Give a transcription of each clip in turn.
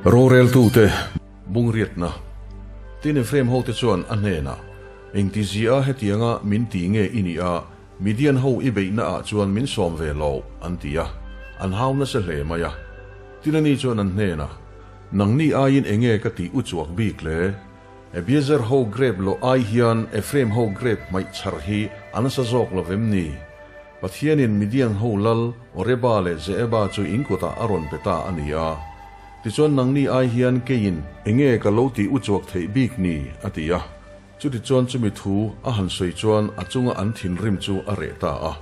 Roreltute bungriatna Tin Ephraim hote chuan a hnenah, Engtizia hetianga min ti nge i nih a, Midian ho i beihna ah chuan min sawm ve lo, an ti a, an hau nasa hle mai a. Tin ani chuan an hnenah, Nangni aiin enge ka tih u chuak bik le? Abiezer ho grep loh ai hian Ephraim ho grep hmaih chhar hi a nasa zawk lo vem ni? Pathianin Midian ho lal Oreba leh Zeeba chu in kutah a rawn pe ta a ni a. Tichuan nangni ai hian keiin enge ka lo tih u chuak theih bik ni? a ti a. Chutichuan chumi thu a han sawi chuan a chunga an thinrim chu a reh ta a.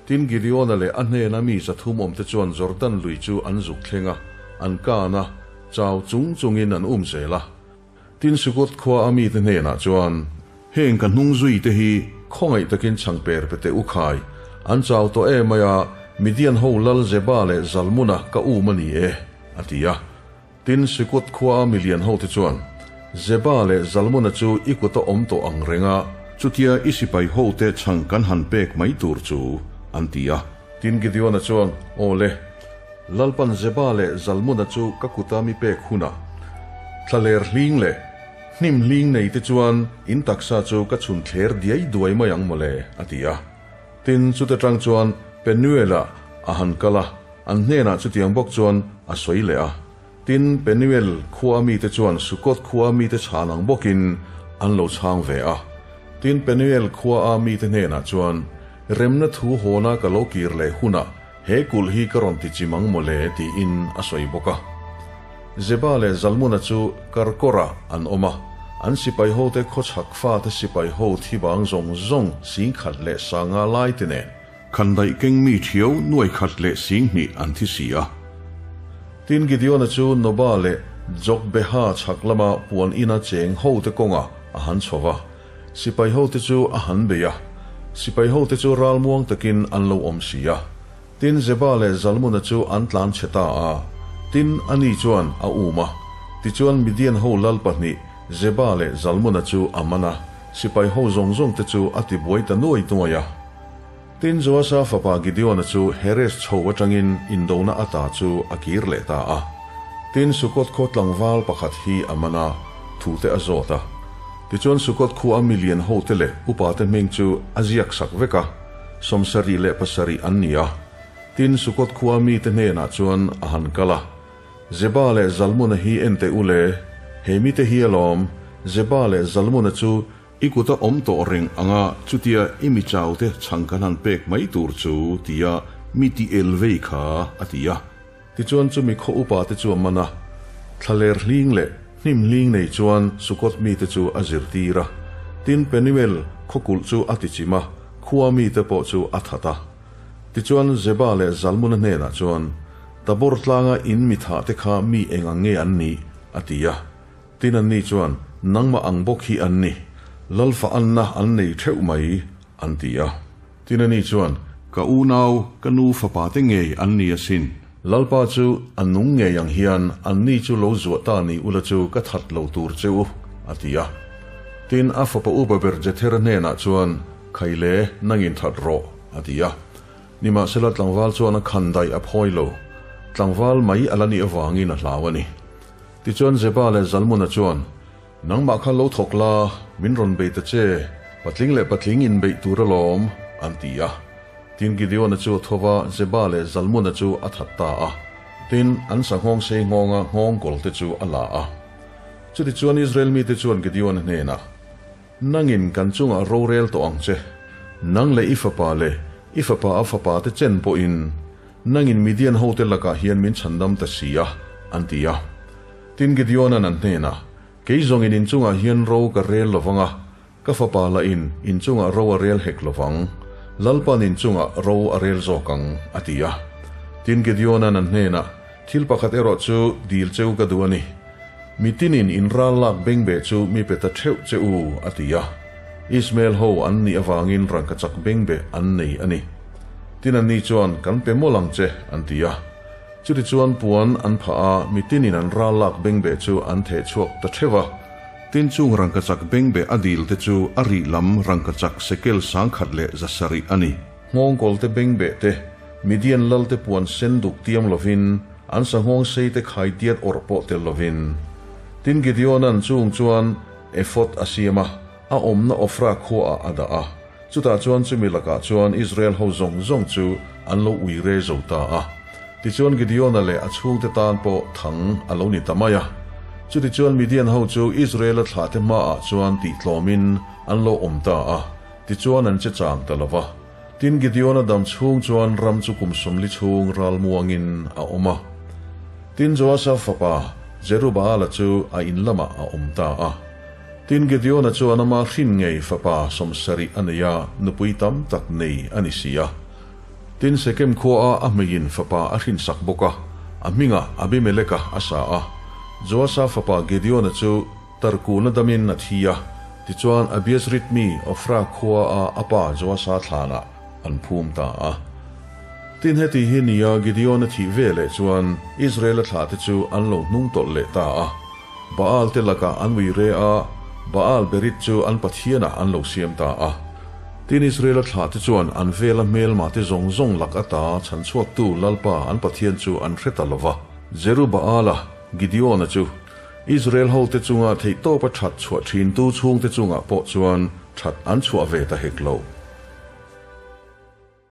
Tin, Gideona leh a hnena mi 300 awmte chuan Jordan lui chu an zuk thleng a, an kan a, chau chung chungin an um zel a. Tin, Sukoth khua a mite hnenah chuan, Heng ka hnung zuite hi khawngaih takin chhang per pe teh u khai, an chau tawh em mai a, Midian ho lal Zeba leh Zalmuna ka um a ni e, a ti a. Tin, Sukoth khua a milian hote chuan, Zeba leh Zalmuna chu i kut a awm tawh ang reng a, chutia i sipai hote chhang kan han pek mai tur chu, an ti a. Tin, Gideona chuan, Aw le, Lalpan Zeba leh Zalmuna chu ka kuta mi pek hunah, thlaler hling leh hnim hling nei te chuan in taksa chu ka chhun thler diai duai mai ang mawle, a ti a. Tin, chute tang chuan Penuel-ah a han kal a, an hnenah chutiang bawk chuan a sawi leh a. Tin, Penuel khua mite chuan Sukoth khua mite chhan ang bawkin an lo chhang ve a. Tin, Penuel khua mite hnenah chuan, Remna thu hawna ka lo kir leh hunah he kulh hi ka rawn ti chim ang mawle, tiin a sawi bawk a. Zeba leh Zalmuna chu Karkawrah an awm a, an sipai hote khawchhak fate sipai ho thi bang zawng zawng 10,050 lai te nen, Khandaih keng mi thiau nuai khat leh 2000 an thi si a. Tin, Gideona chu Noba leh Jokbeha chhak lama puan ina cheng hote kawngah a han chho va, sipai hote chu a han bei a. Sipai hote chu ralmuang takin an lo awm si a. Tin, Zeba leh Zalmuna chu an tlan chhe ta a. Tin, ani chuan a um a. Tichuan Midian ho lal pahnih, Zeba leh Zalmuna chu a man a, sipai ho zawng zawng te chu a tibuai ta nuai nuai a. Tin, Joasa fapa Gideona chu Heres chho atangin indona ata chu a kir leh ta a. Tin, Sukoth khaw tlangval pakhat hi a man a, thute a zawt a. Tichuan Sukoth khua milian hote leh upate hming chu a ziak sak vek a, 77 an ni a. Tin, Sukoth khua mite hnenah chuan a han kal a, Zeba leh Zalmuna hi en teh u le, he mite hi alawm, Zeba leh Zalmuna chu I kut a awm tawh reng ang a, chutia i mi chaute chhang kan han pek mai tur chu, tia mi ti el vei kha, a ti a. Tichuan chumi khaw upa te chu a man a, thlaler hling leh hnim hling nei chuan Sukoth mite chu a zirtir a. Tin, Penuel khaw kulh chu a ti chim a, khua mite pawh chu a that a. Tichuan Zeba leh Zalmuna hnenah chuan, Tabor tlanga in mi thah te kha mi eng ang nge an nih? a ti a. Tin anni chuan, Nangmah ang bawk hi an ni, Lalfa anna an nei theuh mai, an ti a. Tin ani chuan, Ka unau, ka nu fapa te ngei an ni asin. Lalpa chu a nung ngei ang hian anni chu lo zuah ta ni ula chu ka that lo tur che u, a ti a. Tin a fapa upa ber Jethera hnenah chuan, Khaile, nangin that rawh, a ti a. Nimahsela tlangval chuan a khan daih a phawi lo, tlangval mai a la nih avangin a hlau a ni. Tichuan Zeba leh Zalmuna chuan, Nangmah kha lo thawk la, min rawn bei ta che, patling leh patling inbeih tur alawm, an ti a. Tin Gideona chu a tho va, Zeba leh Zalmuna chu a that ta a. Tin, an sanghawng sei nghawnga nghawng kawlte chu a la a. Chutichuan Israel mite chuan Gideona hnenah, Nangin kan chungah rorel tawh ang che, nang leh i fapa leh i fapa a fapa te chen pawhin nangin Midian hote lakah hian min chhandam ta si a, an ti a. Tin Gideona'n an hnenah, Kei zawngin in chungah hian ro ka rel lo vang a, ka fapa lahin in chungah ro a rel hek lo vang, Lalpa'n in chungah ro a rel zawk ang, a ti a. Tin Gideona'n an hnenah, Thil pakhat erawh chu dil cheu ka duh a ni. Mi tinin in ral lak bengbeh chu mi pe ta theuh che u, a ti a. Ismael ho an nih avangin rangkachak bengbeh an nei a ni. Tin anni chuan, Kan pe mawlh ang che, an ti a. Chutichuan puan an phah a, mi tinin an ral lak bengbeh chu an theh chhuak ta theuh a. Tin chung rangkachak bengbeh a dil te chu a rih lam rangkachak sekel 1700 a ni. Nghawngkawl te bengbeh te, Midian lal te puan sen duk tiam lovin. an sanghawng seite khaidiat awrh pawh tel lovin. Tin, Gideona'n chung chuan ephod a siam a, a awmna Ofra khuaah a dah a. Chutah chuan chumi lakah chuan Israel ho zawng zawng chu an lo ui re zo ta a. Tichuan Gideona leh a chhungte tan pawh thang a lo ni ta mai a. Chutichuan Midian ho chu Israela thlahte hmaah chuan tihtlawmin an lo awm ta a, tichuan an che chang ta lo va. Tin, Gideona dam chhung chuan ram chu kum 40 chhung ral muangin a awm a. Tin, Joasa fapa Jerubaala chu a in lamah a awm ta a. Tin, Gideona chuan ama hrin ngei fapa 70 a nei a, nupui tam tak nei a ni si a. Tin, Sekem khuaa a hmeiin fapa a hrinsak bawk a, a hmingah Abimeleka a sa a. Joasa fapa Gideona chu tarkuna damin a thi a, tichuan Abiezrit mi Ofra khuaa a pa Joasa thlanah an phum ta a. Tin, heti hi nia Gideona thih ve leh chuan Israela thlahte chu an lo hnung tawlh leh ta a. Baal te lakah an ui re a, Baal Berit chu an Pathianah an lo siam ta a. Tin, Israela thlahte chuan an vela hmelma te zawng zawng lak ata chhan chhuaktu Lalpa an Pathian chu an hre ta lo va. Jerubaala, Gideona chu Israel hote chunga theihtawpa that chhuah thintu chhungte chungah pawh chuan that an chhuah ve ta hek lo.